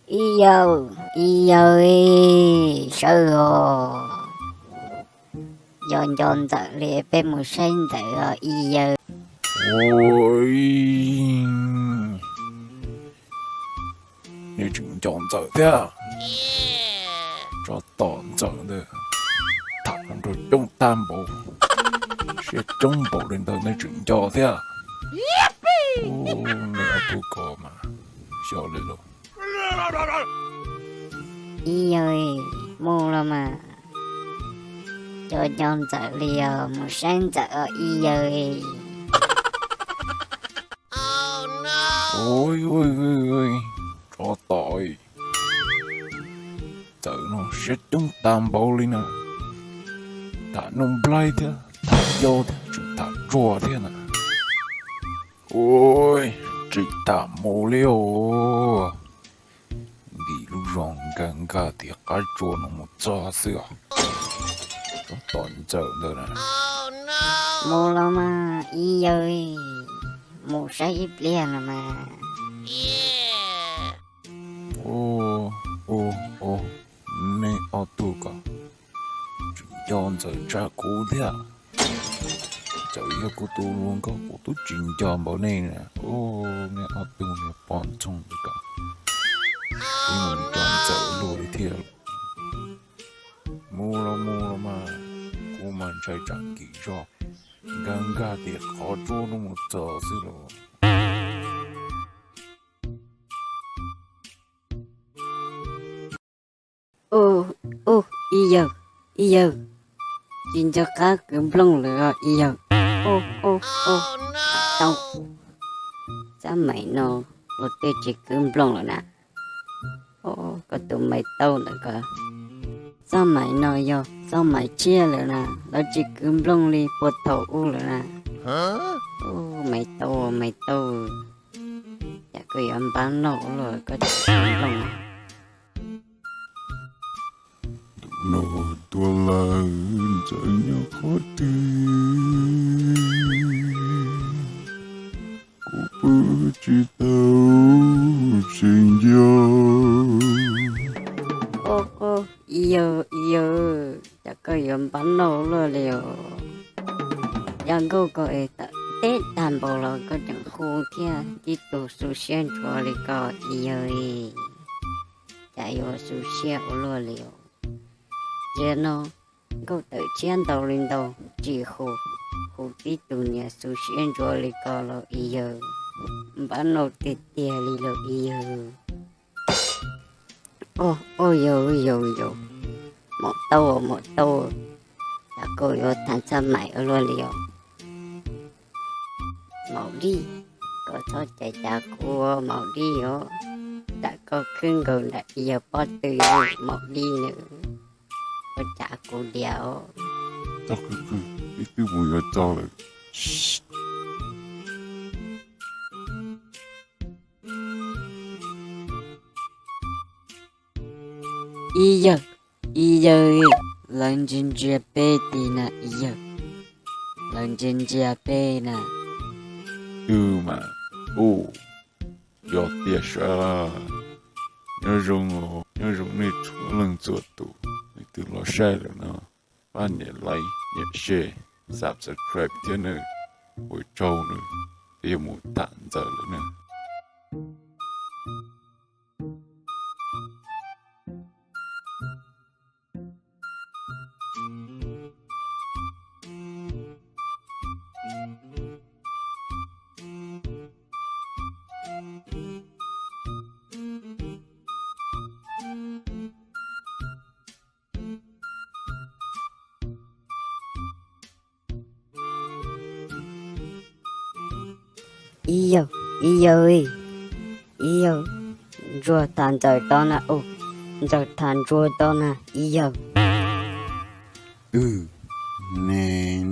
Ib yawg, ib yawg, sawv os. Yog nco Ntxawm li peb mus saib Ntxawm os ib yawg. Nej tseem nco Ntxawm thiab? Tsov tom Ntxawm ntawd tham nrog coob tag npaum, siab coob npaum li ntawd nej tseem nco thiab? Nej ob tug ko mas xyov li lauj. Ib yawg, mus los mas. Cov nco Ntxawm li os, mus saib Ntxawm os ib yawg. Tsov tom, Ntxawm no siab coob tag npaum li na. Tham nuj nplaig thiab, tham yau thiab, tseem tham tsuag thiab na. Ua, tsis tham mus li os. Nkim lub zog nkag nkag tim qab tsua no mus txog xwb os. Tsov tom Ntxawm ntawd na. Mus los mas ib yawg, mus saib ib pliag los mas. Ua, ua, ua, nej ob tug ko tseem nco Ntxawm tshaj kuv thiab. Ntxawm yog kuv tus hluas nkauj kuv twb tsis nco npaum nej na. Ua, nej ob tug niag poj ntxoog ntawd ko, kuv mus nco Ntxawm luag li thiab. Mus los mus los mas, kuv mas ntshai tsam nkim zog nkag nkag tim qhov tsua no mus txog xwb los. Ub, ub, ib yawg, ib yawg, tsis nco qab kwv nplooj lawm os ib yawg. Ub, ub, ub, tau, xab maim no luag tej tsis kwv nplooj lawm na. Ub, koj tus maim tau ntawm ko, xab maim no yog xab maim tshiab lawm na, lawv tsis kwv nplooj li puag thaum ub lawm na. Ub, maim tau, maim tau, cas koj yuav npab noj ua luaj koj tsis kwv nplooj na. Tus no tuag lawm, Ntxawm nyob qhov twg? Kuv pw tsis tau tsis nco. Ub, ib yawg, ib yawg, cas koj yuav npab noj ua luaj li os? Yaj nkauj ko es tawm teb tag npaum los koj tseem hu thiab, tib tug xu siab ntsuav li ko ib yawg, cas yuav xu siab ua luaj li os? Tiam no nkauj tawm tshiab ntau li ntau, tsis hu, hu tib tug niag xu siab ntsuav li ko los ib yawg, npab noj tiag tiag li los ib yawg. Ub, ub, yawg, yawg, yawg, maum taub, maum taub, cas koj yuav tham xab maim ua luaj li os? Maum dib, koj txhob cais cas kuv maum dib os, tsam koj khwb nkaus nram ib yawg pob tw maum dib nws ua cas kuv diam os. Txhob khwb khwb, ib twb mus yuav txog lawm. Ib yawg, ib yawg, lawv ntsia ntsia peb tid na ib yawg, lawv ntsia ntsia peb na. Twb mas, ub, yog tiag sas. Nyob zoo, nyob zoo nej txhua leej txhua tus, leej twg los saib lawm no, pab nias like, nias share, subscribe thiab nawb. Ua tsaug nawb, peb yuav mus tham Ntxawm lawm nawb. Ib yawg, ib yawg, ib yawg, ntsuag tham Ntxawm tod na, ub, Ntxawm tham ntsuag tod na ib yawg. Twb, ne,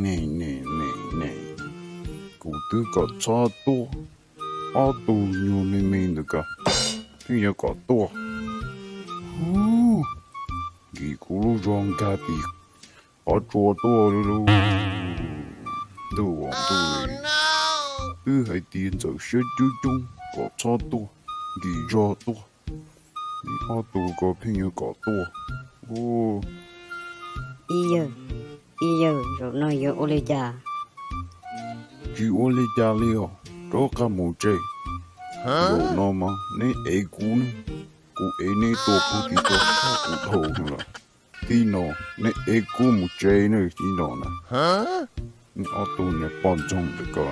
ne, ne, ne, ne, kuv twb kom txhob tuaj, ob tug nyuag me me ntawm ko twb yuav kom tuaj. Ub, nkim kuv lub zog nkag tim qhov tsua tuaj li lauj. Ntuj aw ntuj, twb hais tias Ntxawm siab coob coob kom txhob tuaj, nkim zog tuaj. Ob tug ko pheej yuav kom tuaj. Ib yawg, ib yawg, zaum no yuav ua li cas? Tsis ua li cas li os, rov qab mus tsev. Zaum no mas neb ev kuv ne, kuv ev neb tuaj puag tim toj sab kuv dhau lawm. Tib no neb ev kuv mus tsev ne, tib no na. Neb ob tug niag poj ntxoog ntawm ko.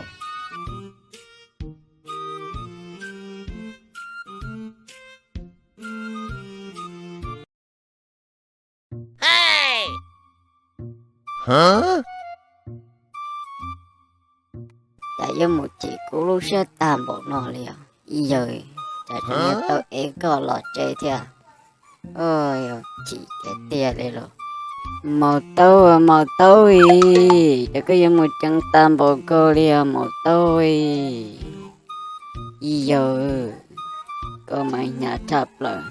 Cas yuav mus chim kuv lub siab tag npaum no li os ib yawg, cas tseem yuav tau ev koj los tsev thiab. Chim tiag tiag li los. Maus taub, maus taub, cas koj yuav mus ceev tag npaum ko li os maus taub? Ib yawg, koj mas hnyav tshaj plaws.